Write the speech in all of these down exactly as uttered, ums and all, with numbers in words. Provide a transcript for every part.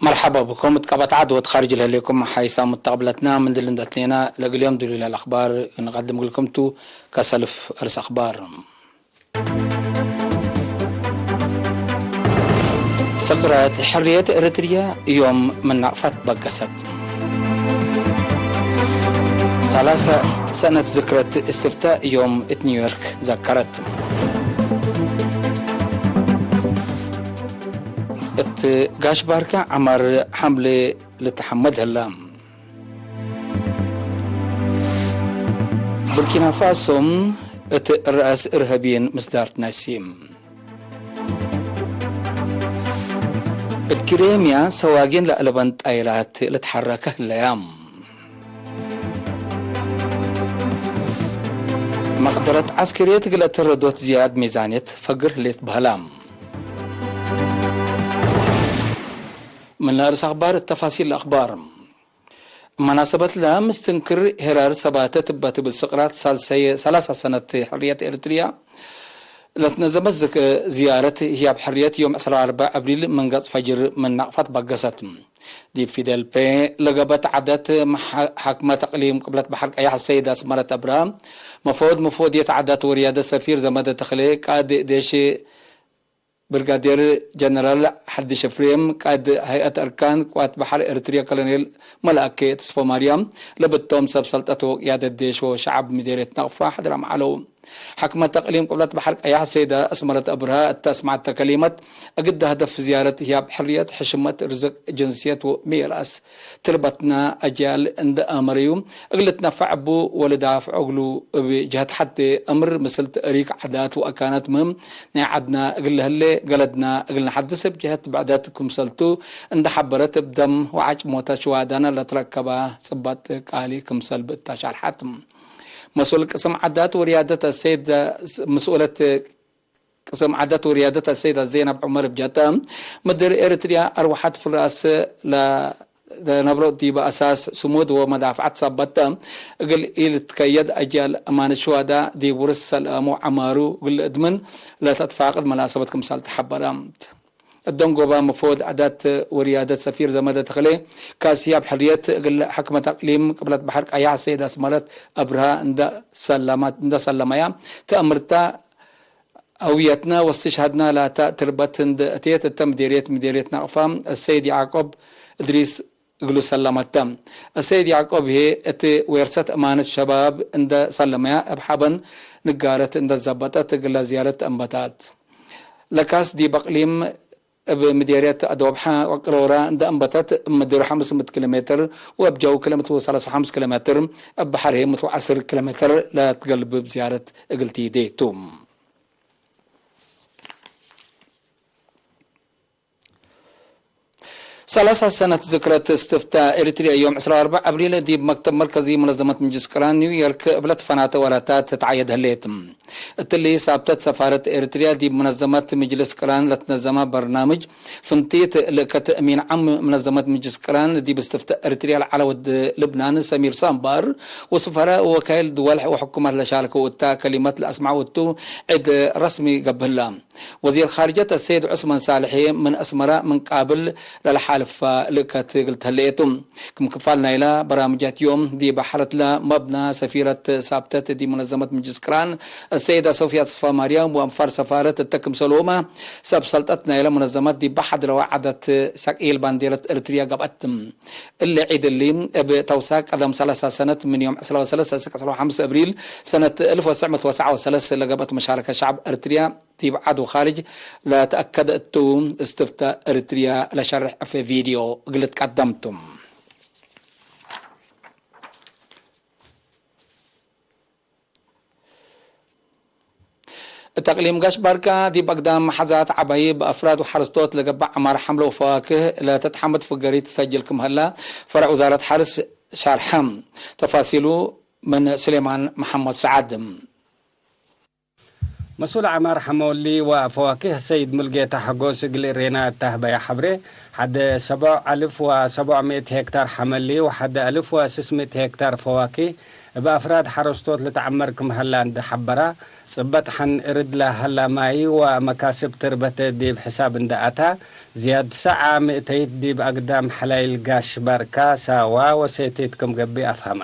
መርሐባ ብኩም። እት ቀበት ዐድ ወእት ካርጅ ለህሌኩም ሓይሳም ሙተቅብለትና፣ ምን ድል እንዴ ትሌና ለእግል ዮም ድሉይ ለአልአክባር እንቀድም እግልኩም ቱ። ከሰልፍ እርስ አክባር። ሰቅረት ሕርየት ኤረትርየ ዮም ምን ናቅፋት በገሰት። ሰላሰ ሰነት ዝክረት እስትፍታእ ዮም እት ኒውዮርክ ዘከረት። እት ጋሽ ባርካ ዐማር ሐምሌ ልትሐመድ ህለ። ቡርኪና ፋሶ እት ረአስ እርሀብይን ምስዳርት ነሲም። እት ክሬምያ ሰዋጊን ለአለበን ጣይራት ልትሐረከ ህለያ። መቅደረት ዐስከርየት እግል አተረዶት ዝያድ ሚዛንየት ፈግር ህሌት በህላ። ምን ለአርስ አክባር እት ተፋሲል ለአክባር። መናሰበት ለምስትንክር ሄራር ሰባተ ትበ ትብል ስቅራት ሳልሰየ ሰላሳ ሰነት ሕርየት ኤረትርያ ለትነዘመት ዝክ-፣ ዝያረት ህያብ ሕርየት ዮም ዕስራ ወአርበዕ አብሪል ምን ገጽ ፈጅር ምን ናቅፋት በገሰት። ዲብ ፊደል ፔ ለገበት ዐደት መ-፣ ሐ-፣ ሐክመት አቅሊም ቅብለት በሐር ቀያሕ ሰይድ አስመረት አብርሃ፣ መፈወድ መፈወድየት ዐዳት ወርያደት ሰፊር ዘመደ ተክሌ፣ ቃድ ዴሽ ብርጋዴር ጀነራል ሐድሽ ኤፍሬም፣ ቃድ ሀይአት አርካን ቅዋት በሐር ኤረትርየ ኮሎኔል መልአኬ ተስፎማርያም፣ ለብቶም ሰብ ሰልጠት ወቅያደት ዴሽ ወሸዐብ ምዴርየት ናቅፋ ሐድራም ዐለው። ሐክመት አቅሊም ቅብለት በሐር ቀያሕ ሰይደ አስመረት አብርሃ እተ አስመዐተ ከሊመት፣ እግል ሀደፍ ዝያረት ህያብ ሕርየት፣ ሕሽመት፣ ርዝቅ፣ ጅንስየት ወሜ ረአስ ትርበትና አጅያል እንደ አመረዩ እግል ልትነፈዕ እቡ ወልዳፍዖ እግሉ እብ ጀህት ሐቴ፣ እምር ምስል ተእሪክ፣ ዐዳት ወአካናት ምህም ናይ ዐድና እግል ለህሌ፣ ገለድና እግል ነሐድስ እብ ጀህት ብዕደት ክምሰልቱ እንደ ሐበረት፣ እብ ደም ወዐጭሞተ ሽዋዳነ ለትረከባ ጽባጥ ቃሊ ክምሰል ብእታ ሻርሐት። መስኡል ቅስም ዐዳት ወርያደት አሰይድ፣ መስኡለት ቅስም ዐዳት ወርያደት አሰይድ ዘይነብ ዑመር እብ ጀተ፣ ምድር ኤረትርያ አርወሐት ፍራስ ለ-፣ ለነብሮ ዲበ አሳስ ስሙድ ወመዳፍዐት ሳበተ፣ እግል ኢልትከየድ አጅያል አማነት ሽዋዳ ዲብ ውርስ ሰልአሙ ዐማሩ እግል ልእድምን ለተትፋቅድ መናሰበት ክምሰል ተሐበረ። እደንጎባ መፎድ ዐዳት ወርያደት ሰፊር ዘመደ ተክሌ፣ ካስ ህያብ ሕርየት እግል ሐክመት አቅሊም ቅብለት በሐር ቀያሕ ሰይድ አስመረት አብርሃ እንደ ሰለማት፣ እንደ ሰለመያ፣ ተአምርታ አውየትነ ወስትሽሀድነ ላተ ትርበት እንደ እቴት እተ ምዴርየት፣ ምዴርየት ናቅፋ፣ አሰይድ ያዕቆብ እድሪስ እግሉ ሰለመተ። አሰይድ ያዕቆብ ህዬ እት ዌርሰት አማነት ሸባብ እንደ ሰለመያ፣ እብ ሐበን ንጋረት እንደ ዘበጠት እግለ ዝያረት አንበታት። ለካስ ዲብ አቅሊም እብ ምዴርየት አዶብሐ ወቅሮረ እንደ አንበተት፣ እብ ምድር ሐምስ ምእት ኪሎ ሜትር ወእብ ጀው ክልኤ ምእት ወሰላሳ ወሐምስ ኪሎ ሜትር፣ እብ በሐር ህዬ ምእት ወዐስር ኪሎ ሜትር ለትገልብብ ዝያረት እግል ቲዴ ቱ። ሰላሳ ሰነት ዝክረት እስትፍታእ ኤሪትርያ ዮም ዕስራ ወአርበዕ አብሪል ዲብ መክተብ መርከዚ ሙነዘመት ምጅልስ ቅራን ኒውዮርክ እብ ለትፈናተ ወራታት ትትዓየድ ህሌት። እትሊ ሳብተት ሰፋረት ኤሪትርያ ዲብ ሙነዘመት ምጅልስ ቅራን ለትነዘመ በርናምጅ ፍንቲት ልእከት አሚን ዓም ሙነዘመት ምጅልስ ቅራን ዲብ እስትፍታእ ኤሪትርያ ለዐለ ወድ ልብናን ሰሚር ሳምባር ወስፈረ ወወካይል ድወል ወሕኩመት ለሻርከው እተ ከሊመት ለአስመዐው እቱ ዒድ ረስሚ ገብእ ህለ። ወዚር ካርጀት አሰይድ ዑስማን ሳልሒ ምን አስመረ ምን ቃብል ለለሓልፋ ልእከት እግል ተህሌ ቱ። ክም ክፋል ናይለ በራምጃት ዮም ዲበ ሐረትለ መብነ ሰፊረት ሳብተት ዲብ ሙነዘመት ምጅልስ ቅራን አሰይደ ሶፍያ ተስፋማርያም ወአንፋር ሰፋረት እተ ክምሰልሁመ ሰብ ሰልጠት ናይለ ሙነዘመት ዲበ ሐድረወ ዐደት ሰቂል ባንዴረት ኤሪትርያ ገብአት። እሊ ዒድ እሊ እብ ተውሳክ ቀደም ሰላሳ ሰነት ምን ዮም ዕስራ ወሰለስ እስክ ዕስራ ወሐምስ አብሪል ሰነት አልፍ ወትስዕ ምእት ወትስዓ ወሰለስ ለገብአት መሻረከት ሸዕብ ኤሪትርያ ዲብ ዐድ ወካርጅ ለተአከደ እቱ፣ እስትፍታእ ኤሪትርያ ለሸርሕ እብ ቪድዮ እግል ልትቀደም ቱ። እት አቅሊም ጋሽ ባርካ ዲብ አግዳም መሓዛት ዐባይብ፣ አፍራድ ወሐረስቶት ለገብእ ዐማር ሐምለ ወፈዋክህ ለተትሐመድ ፍገሪት ትሰጅል ክም ሀላ ፈረዕ ውዛረት ሐርስ ሻርሐ። ተፋሲሉ ምን ሱሌማን መሐመድ ሰዓድ። መስኡል ዐማር ሐመወሊ ወፈዋኪህ ሰይድ ሙልጌታ ሐጎስ እግል ሬና እተ ሀበየ ሐብሬ፣ ሐደ ሰቦዕ አልፍ ወሰቦዕ ምእት ሄክታር ሐመሊ ወሐደ አልፍ ወስስ ምእት ሄክታር ፈዋኪህ እብ አፍራድ ሐረስቶት ልትዐመር ክም ሀላ እንዴ ሐበራ፣ ጽበጥ ሐን እርድ ለሀላ ማይ ወመካስብ ትርበተ ዲብ ሕሳብ እንዴ አታ፣ ዝያድ ሰዓ ምእተይት ዲብ አግዳም ሐላይል ጋሽ ባርካ፣ ሳዋ ወሴቲት ክም ገብእ አፍሀመ።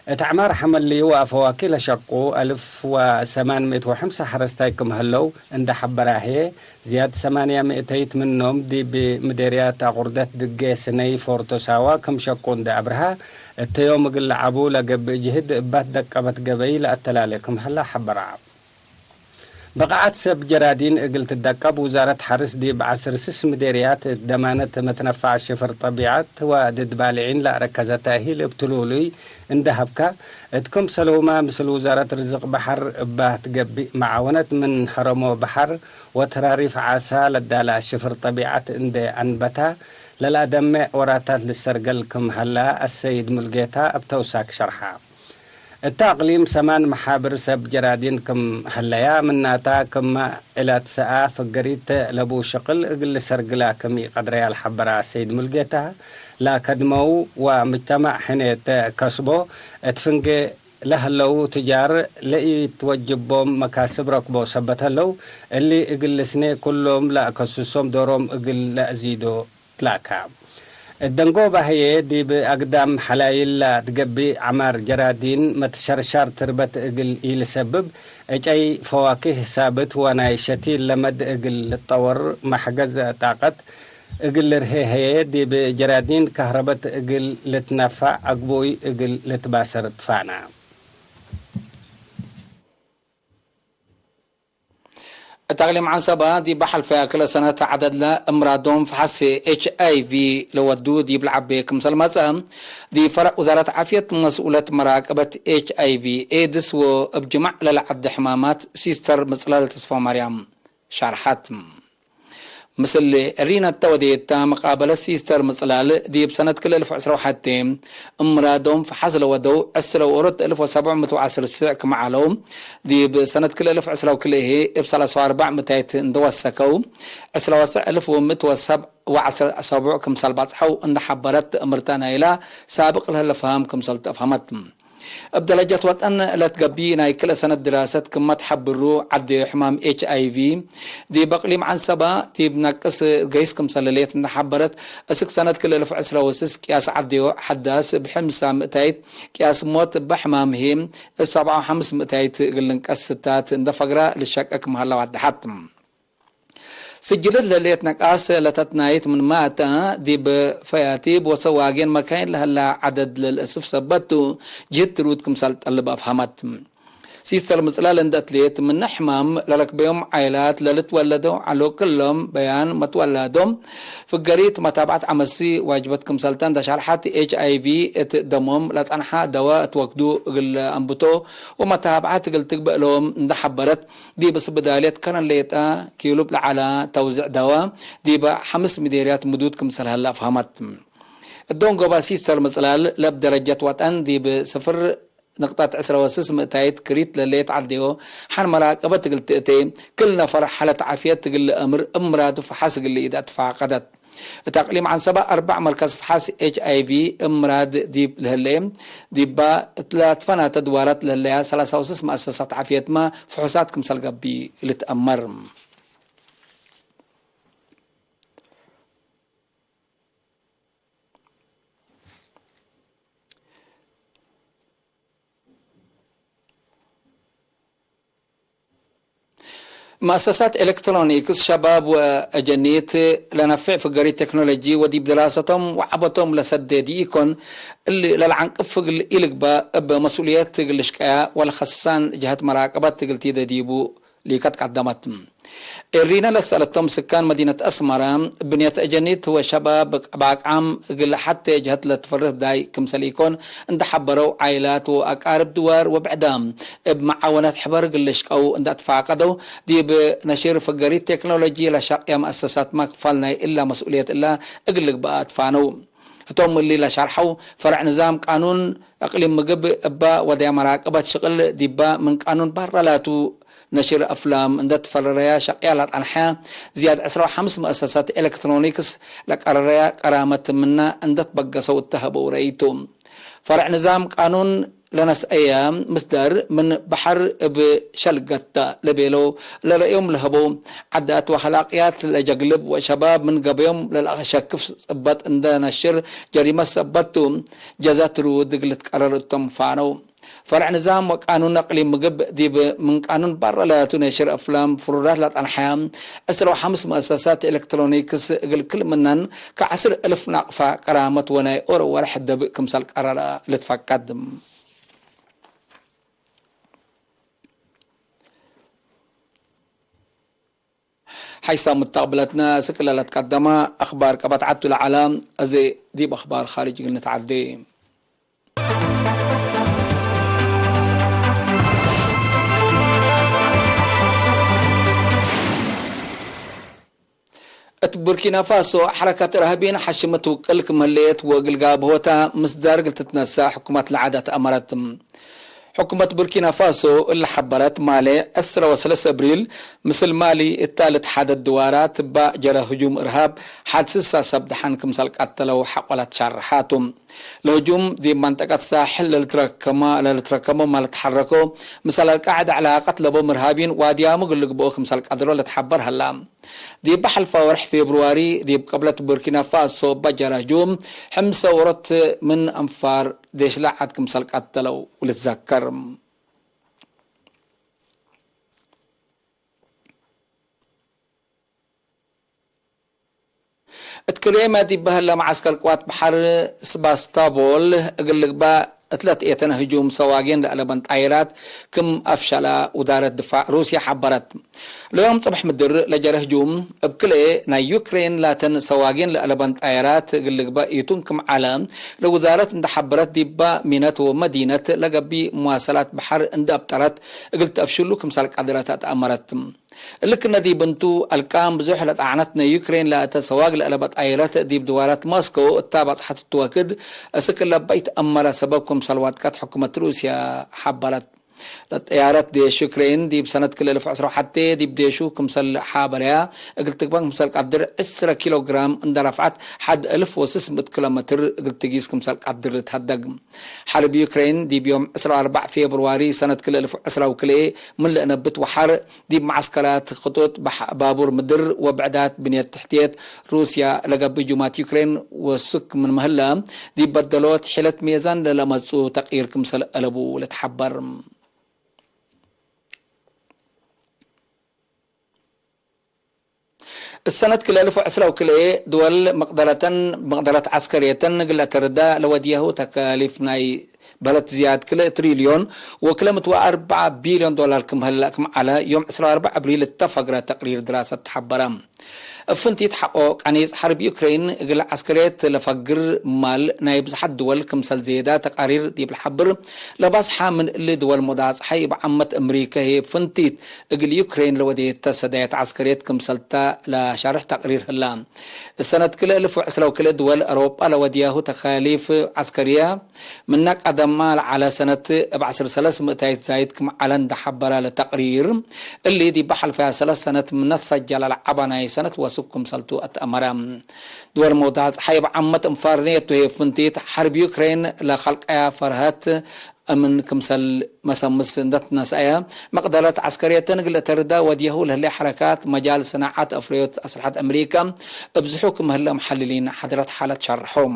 እት ዐማር ሐመሊ ወአፈዋኪ ለሸቁ አልፍ ወሰማን ምእት ወሐምሳ ሐረስታይ ክም ሀለው እንዴ ሐበራ ህዬ፣ ዝያድ ሰማንያ ምእተይት ምኖም ዲብ ምዴርያት አቁርደት ድጌ ስነይ ፎርቶ ሳዋ ክም ሸቁ እንዴ አብርሀ፣ እተ ዮም እግል ለዐቡ ለገብእ ጅህድ እባት ደቀበት ገበይ ለአተላሌ ክም ሀላ ሐበራ። በቃዐት ሰብ ጀራዲን እግል ትደቀብ፣ ውዛረት ሐርስ ዲብ ዐስር ስስ ምዴርያት እት ደማነት መትነፋዕ ሽፍር ጠቢዐት ወድድ ባልዒን ለአረከዘ ተእሂል እብ ትሉሉይ እንዴ ሀብካ፣ እት ክምሰልሁመ ምስል ውዛረት ርዝቅ በሐር እባ ትገብእ መዓወነት ምን ሀረሞ በሐር ወተራሪፍ ዓሳ ለዳላ ሽፍር ጠቢዐት እንዴ አንበታ፣ ለለአደሜዕ ወራታት ልሰርገል ክም ሀላ አሰይድ ሙልጌታ እብ ተውሳክ ሸርሐ። እተ አቅሊም ሰማን መሓብር ሰብ ጀራዲን ክም ሀለያ፣ ምናታ ክመ እላት ሰአ ፍገሪት ለቡ ሽቅል እግል ልሰርግላ ክም ኢቀድረያ ለሐበረ አሰይድ ሙልጌታ፣ ለአከድመው ወምጅተማዕ ሕኔት ከስቦ እት ፍንጌ ለህለው ትጃር ለኢትወጅቦም መካስብ ረክቦ ሰበት ህለው፣ እሊ እግል ልስኔ ኩሎም ለአከስሶም ዶሮም እግል ለአዚዶ ትላካ። እት ደንጎበ ህዬ፣ ዲብ አግዳም ሐላይል ለትገብእ ዐማር ጀራዲን መትሸርሻር ትርበት እግል ኢልሰብብ፣ ዕጨይ ፈዋኪህ ሳብት ወናይ ሸቲል ለመድ እግል ልጠወር፣ መሕገዝ ጣቀት እግል ልርሄ ህዬ፣ ዲብ ጀራዲን ከህረበት እግል ልትነፋዕ፣ አግቡይ እግል ልትባሰር ትፋና። እት አቅሊም ዐንሰበ ዲብ ሐልፈያ ክልኤ ሰነት ዐደድለ እምራዶም ፈሐስ ኤች አይ ቪ ለወዱ ዲብ ለዐቤ ክምሰል መጽአ፣ ዲብ ፈረዕ ውዛረት ዓፍየት መስኡለት መራቀበት ኤች አይ ቪ ኤድስ ወእብ ጅማዕ ለለዐደ ሕማማት ሲስተር ምጽላል ተስፋማርያም ሻርሐት። ምስል እሪነ እተ ወዴታ መቃበለት ሲስተር ምጽላል፣ ዲብ ሰነት ክልኤ እልፍ ዕስራ ወሐቴ እምራዶም ፈሐስ ለወደው ዕስረ ወኦሮት እልፍ ወሰብዕ ምእት ወዐስር ስዕ ክም ዐለው፣ ዲብ ሰነት ክልኤ እልፍ ዕስራ ወክልኤ እብ ሰላሳ ወአርበዕ ምእታይት እንደ ወሰከው፣ ዕስረ ወሰዕ እልፍ ወምእት ወሰብዕ ወዐስር አሳቡዕ ክምሰል ባጽሐው እንደ ሐበረት፣ ትእምርተ ናይላ ሳብቅ ለህለ ፈሀም ክምሰል ተአፍሀመት። እብ ደረጀት ወጠን ለትገብእ ናይ ክልኤ ሰነት ድራሰት ክመ ተሐብሩ፣ ዐዴ ሕማም ኤች አይ ቪ ዲብ አቅሊም ዐንሰበ ዲብ ነቅስ ገይስ ክምሰል ህሌት እንደ ሐበረት፣ እስክ ሰነት ክልኤ እልፍ ዕስረ ወስስ ቅያስ ዐዴ ሐዳስ እብ ሐምሳ ምእታይት፣ ቅያስ ሞት እበ ሕማም ህይ እብ ሰብዓ ወሐምስ ምእታይት እግል ልንቀስ ስታት እንደ ፈግረ ልሸቀ ክም ሀለ ወደሐት። ስጅልት ለህሌት ነቃስ ለተትናይት ምንመ አተ፣ ዲብ ፈያቲብ ወሰዋጌን መካይን ለህላ ዐደድ ለልአስፍ ሰበት ቱ፣ ጅህድ ትሩድ ክምሰል ጠልብ አፍሀመት። ሲስተር ምጽላል እንደ እትሌት፣ ምነ ሕማም ለረክበዮም ዓይላት ለልትወለደው ዐሎ ክሎም በያን መትወላዶም፣ ፍገሪት መታብዐት ዐመሲ ዋጅበት ክምሰልተ እንደ ሸርሐት፣ ኤች አይ ቪ እት ደሞም ለጸንሐ ደወ እት ወክዱ እግል ለአንብቶ ወመታብዐት እግል ትግበእ ሎም እንደ ሐበረት፣ ዲብ ስብዳልየት ከረን ሌጠ ኪሉብ ለዐለ ተውዝዕ ደወ ዲበ ሐምስ ምዴርያት ምዱድ ክምሰል ሀለ አፍሀመት። እዶንጎበ ሲስተር ምጽላል ለእብ ደረጀት ወጠን ዲብ ስፍር ንቅጠት ዕስረ ወስስ ምእታይት ክሪት ለሌት ዐዴዮ ሐን መራቀበት እግል ትእቴ፣ ክል ነፈር ሐለት ዓፍየት እግል ለአምር እምራዱ ፈሐስ እግል ልኢድ አትፋቀደት። እት አቅሊም ዐንሰበ አርበዕ መርከዝ ፈሐስ ኤች አይ ቪ እምራድ ዲብ ለህሌ፣ ዲባ እት ለትፈናተ ድዋራት ለህለያ ሰላሳ ወስስ መአሰሳት ዓፍየትመ ፍሑሳት ክምሰል ገብእ ልትአመር። መአሰሳት ኤሌክትሮኒክስ ሸባብ ወአጀኒት ለነፍዕ ፍገሪት ቴክኖሎጂ ወዲብ ድራሰቶም ወዐበቶም ለሰዴ ዲኢኮን፣ እሊ ለለዐንቅፍ እግል ኢልግባእ እብ መስኡልየት እግል ልሽቀያ ወለከሳን ጀሀት መራቀበት እግል ቲደ ዲቡ ሊከት ቀደመት። ኤሪነ ለሰአለቶም ስካን መዲነት አስመረ፣ ብንየት አጀኒት ወሸባብ ባቅዓም እግል ሐቴ ጀሀት ለትፈርህ ዳይ ክምሰል ኢኮን እንደ ሐበረው፣ ዓይላት ወአቃርብ ድዋር ወብዕዳም እብ መዓወነት ሕበር እግል ልሽቀው እንደ አትፋቀደው፣ ዲብ ነሽር ፍገሪት ቴክኖሎጂ ለሸቅየ መአሰሳትመ ክፋል ናይ እላ መስኡልየት እላ እግል ልግበእ አትፋነው። ህቶም እሊ ለሸርሐው፣ ፈርዕ ንዛም ቃኑን እቅሊም ምግብ እባ ወድያ መራቀበት ሽቅል ዲባ ምን ቃኑን በረ ላቱ ነሽር አፍላም እንደ ትፈረረያ ሸቅያ ለጠንሐ ዝያድ ዕስራ ወሐምስ መአሰሳት ኤሌክትሮኒክስ ለቀረረያ ቀራመት ምነ እንደ ትበገሰው እተ ሀበው ረኢቱ። ፈርዕ ንዛም ቃኑን ለነስአየ ምስዳር ምን በሐር እብ ሸልገት ተ ለቤለው ለረአዮም ለሀበው ዐዳት ወአክላቅያት ለጀግልብ ወሸባብ ምን ገበዮም ለለአሸክፍ ጽበጥ እንደ ነሽር ጀሪመት ሰበት ቱ፣ ጀዛት ርውድ እግል ልትቀረር እቶም ፋነው። ፈርዕ ንዛም ወቃኑን አቅሊም ምግብ ዲብ ምን ቃኑን በረ ለቱ ነሽር አፍላም ፍሩዳት ለጠንሐ ዕስራ ወሐምስ መአሰሳት ኤሌክትሮኒክስ እግል ክል ምነን ከዐስር እልፍ ናቅፋ ቀራመት ወናይ ኦሮ ወርሕ ደብእ ክምሰል ቀረረ ልትፈቀድ። ሐይሳም ሙተቅብለትነ እስክ ለለትቀደመ አክባር ቀበት ዐቱ ለዐለ፣ አዜ ዲብ አክባር ካርጅ እግል ንትዓዴ። እት ቡርኪና ፋሶ፣ ሐረከት እርሃቢን ሐሽመት ውቅል ክም ህሌት ወእግል ጋብሆታ ምስዳር እግል ትትነሰእ ሕኩመት ለዐዳት አመረት። ሕኩመት ቡርኪና ፋሶ እለ ሐበረት፣ ማሌ ዕስራ ወሰለስ አብሪል፣ ምስል ማሊ እታ ልትሓደድ ድዋራት እባ ጀረ ህጁም እርሃብ ሐድ ስሳ ሰብ ደሐን ክምሰል ቀተለው ሐቆላት ሻርሓቱ። ለህጁም ዲብ መንጠቀት ሳሕል ለልትረከመ፣ ለልትረከመ ማል ተሐረኮ፣ ምስል አልቃዕዳ ዕላቀት ለቦም እርሃቢን ዋድያሙ እግል ልግብኦ ክምሰል ቀድሮ ለትሐበር ሀላ። ዲብ ሐልፋ ወርሕ ፌብርዋሪ፣ ዲብ ቅብለት ቡርኪና ፋሶ እባ ጀረ ህጁም፣ ሕምሰ ዎሮት ምን አንፋር ዴሽለ ዐድ ክምሰል ቀተለው ልትዘከር። እት ክሬምያ ዲብ በህለ መዓስከር ቅዋት በሐር ስባስታፖል እግል ልግባእ እት ለትኤተነ ህጁም ሰዋጌን ለአለበን ጣይራት ክም አፍሸላ ውዳረት ድፋዕ ሩስያ ሐበረት። ለዮም ጽብሕ ምድር ለጀረ ህጁም እብ ክልኤ ናይ ዩክሬን ላተን ሰዋጌን ለአለበን ጣይራት እግል ልግባእ ኢቱን ክም ዐለ ለውዛረት እንደ ሐበረት፣ ዲባ ሚነት ወመዲነት ለገብእ መዋሰላት በሐር እንደ አብጠረት እግል ተአፍሽሉ ክምሰል ቀድረት አትአመረት። እሊ ክነ ዲብ እንቱ፣ አልቃም ብዙሕ ለጠዓነት ናይ ዩክሬን ለአተ ሰዋግ ለአለበ ጣይረት ዲብ ድዋራት ሞስኮ እታ ባጽሐት እቱ ወክድ፣ እስክ ለበ ኢተአመረ ሰበብ ክምሰል ዋድቀት ሕኩመት ሩስያ ሐበረት። ለጠያረት ዴሽ ዩክሬን ዲብ ሰነት ክልኤ እልፍ ዕስራ ወሐቴ ዲብ ዴሹ ክምሰል ሓበረያ እግል ትግበእ ክምሰል ቀድር፣ ዕስረ ኪሎ ግራም እንደ ረፍዐት ሐድ እልፍ ወስስ ምእት ኪሎ ሜትር እግል ትጊስ ክምሰል ቀድር ልትሀደግ። ሐርብ ዩክሬን ዲብ ዮም ዕስራ ወአርበዕ ፌብርዋሪ ሰነት ክልኤ እልፍ ዕስራ ወክልኤ ምን ለእነብት ወሐር፣ ዲብ መዓስከራት፣ ክጡጥ ባቡር ምድር ወብዕዳት ብንየት ትሕትየት ሩስያ ለገብእ ህጁማት ዩክሬን ወሱክ ምንመ ህለ፣ ዲብ በደሎት ሒለት ሜዛን ለለአመጽኡ ተቅይር ክምሰል አለቡ ልትሐበር። እሰነት ክልኤ እልፍ ወዕስራ ወክልኤ፣ ድወል መቅደረተን መቅደረት ዐስከርየተን እግል ለአተርዳ ለወድያሁ ተካሊፍ ናይ በለት ዝያድ ክልኤ ትሪልዮን ወክልኤ ምእት ወአርበዕ ቢልዮን ዶላር ክም ህለ ክም ዐለ፣ ዮም ዕስራ ወአርበዕ አብሪል እተ ፈግረ ተቅሪር ድራሰት ተሐበረ። እብ ፍንቲት ሐቆ ቀኒጽ ሐርብ ዩክሬን እግል ዐስከርየት ለፈግር ማል ናይ ብዝሓት ድወል ክምሰል ዜዳ ተቃሪር ዲብ ለሐብር፣ ለባዝሓ ምን እሊ ድወል ሞዳጽሓይ እብ ዓመት አምሪከ ህዬ ፍንቲት እግል ዩክሬን ለወዴተ ሰዳየት ዐስከርየት ክምሰልታ ለሻርሕ ተቅሪር ህላ። እሰነት ክልኤ እልፍ ወዕስራ ወክልኤ ድወል አውሮጳ ለወድያሁ ተካሊፍ ዐስከርየ፣ ምነ ቀደማ ለዐለ ሰነት እብ ዐስር ሰለስ ምእታይት ዛይድ ክም ዐለ እንደ ሐበረ ለተቅሪር፣ እሊ ዲብ ሐልፈያ ሰለስ ሰነት ምነ ትሰጀለ ለዐበ ናይ ሰነት ወስክ ክምሰልቱ አትአመረ። ድወል መውዳጽሓይ እብ ዓመት እንፋርኔቱ ህዬ ፍንቲት ሐርብ ዩክሬን ለከልቀያ ፈርሀት፣ እምን ክምሰል መሰምስ እንደ ትነስአየ፣ መቅደረት ዐስከርየተን እግል ለተርዳ ወድየሁ ለህሌ ሐረካት መጃል ሰናዐት አፍረዮት አስልሐት አምሪከ እብዝሑ ክም ህለ መሐልሊን ሐድረት ሓለት ሸርሖም።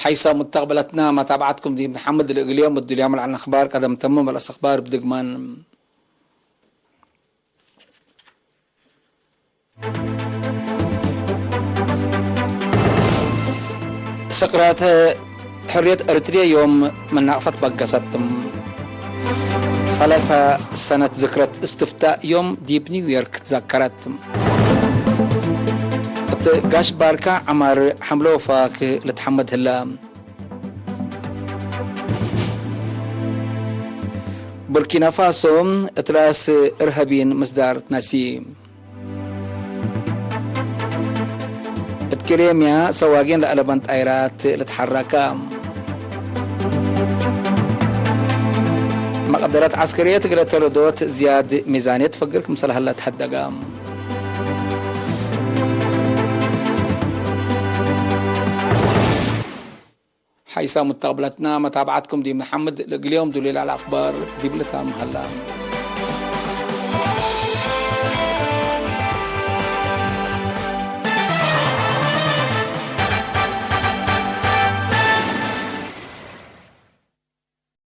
ሐይሰ ሙተቅበለትና መታብዐትኩም ዲብ ነሐምድ። ለእግል ዮም እዱልያም ለዐልነ አኽባር ቀደም ተምም። ወለአስ አኽባር ብድግማን። ሰቅራተ ሕርየት ኤርትርየ ዮም መናቅፈት በገሰት። ሰላሳ ሰነት ዝክረት እስትፍታእ ዮም ዲብ ኒውዮርክ ትዘከረት። እት ጋሽ ባርካ ዐማር ሐምሎ ፋክ ልትሐመድ ህለ። ቡርኪና ፋሶ እት ራስ እርሀቢን ምስዳር ትነሲ። እት ክሬምያ ሰዋጌን ለአለበን ጣይራት ልትሐረከ። መቅደረት ዐስከርየት እግለ ተለዶት ዝያድ ሚዛንየት ፈግር ክምሰል ሀለ ተሐደገ። ሐይሳ ሙተቅብለትና መታብዐትኩም ዲብ ነሐምድ፣ ለእግልዮም ዱሌ ለዐለ አኽባር ዲብለ ታምም ሀላ።